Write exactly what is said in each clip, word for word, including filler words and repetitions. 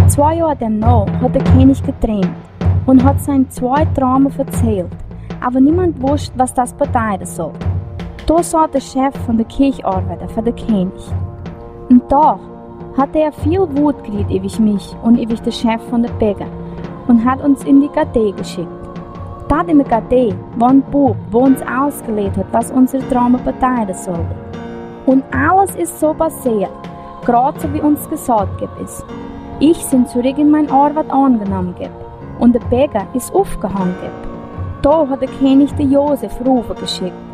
Zwei Joa denno hot de Kjennich jedreemt un hot siene zwei Drome vedeilt, oba niemols wist, waut daut bedeeden sull. Doa saut de Chef von de Kjikjorbeida ver de Kjennich. Un doch haud hee väl Wut jekjräajen äwa mie un äwa de Chef von de Bäakja un haud ons en de Gardij jeschekjt. Doa en de Gardij wia een Buak, waut ons utjelajcht haud, waut onse Drome bedeeden sullen. Un aules es soo passiert, jrod soo aus wie ons jesaut jeft es. Ekj sie trigj en miene Oabeid aunjenomen jeft, un de Bäakja es oppjehongen jeft. Doa haud de Kjennich de Josef rova jeschekjt.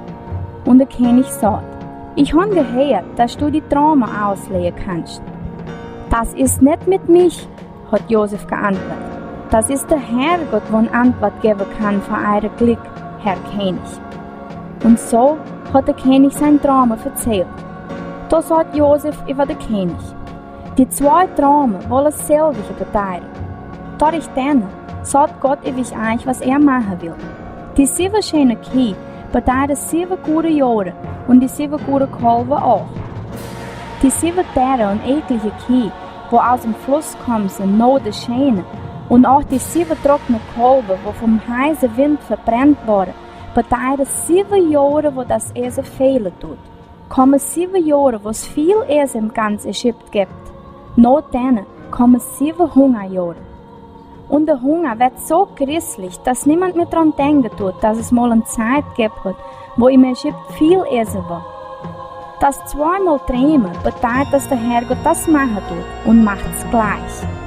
Un de Kjennich säd: "Ekj hab jeheat, daut du de Drome utläajen kaust." "Daut es nich met mie," haud Josef jeauntwuat. "Daut es de Herrgodd, waut Auntwuat jäwen kaun fa äa Jlekj, Herr Kjennich." Un soo haud de Kjennich siene Drome vedeilt. Doa säd Josef äwa de Kjennich: "De twee Drome wellen selwje bedeeden. Doaderch dan saut Gott äwa ons, waut hee moaken well. De siewen scheenje Kjieej bedeeden siewen goode Joaren, un de siewen goode Kolwen uk. De siewen dere un ekjlije Kjieej, waut aus däm Fluss kjeemen no de scheenje, un uk de siewen drukne Kolwen, waut vom heeten Wint vebrent worden, bedeeden siewen Joaren, waut daut Äten fälen deit. Komen siewen Joaren, waut väl Äten em gaunzen Ägipten jeft. No dan komen siewen Hungajoaren. Un de Hunga woat soo jreslich, daut niemols mea doaraun denkjen deit, daut et mol eene Tiet jeef, wua em Ägipten väl Äten wia. Daut tweemol dreemen bedeit, daut de Herrgodd daut moaken deit un moakt et jlikj."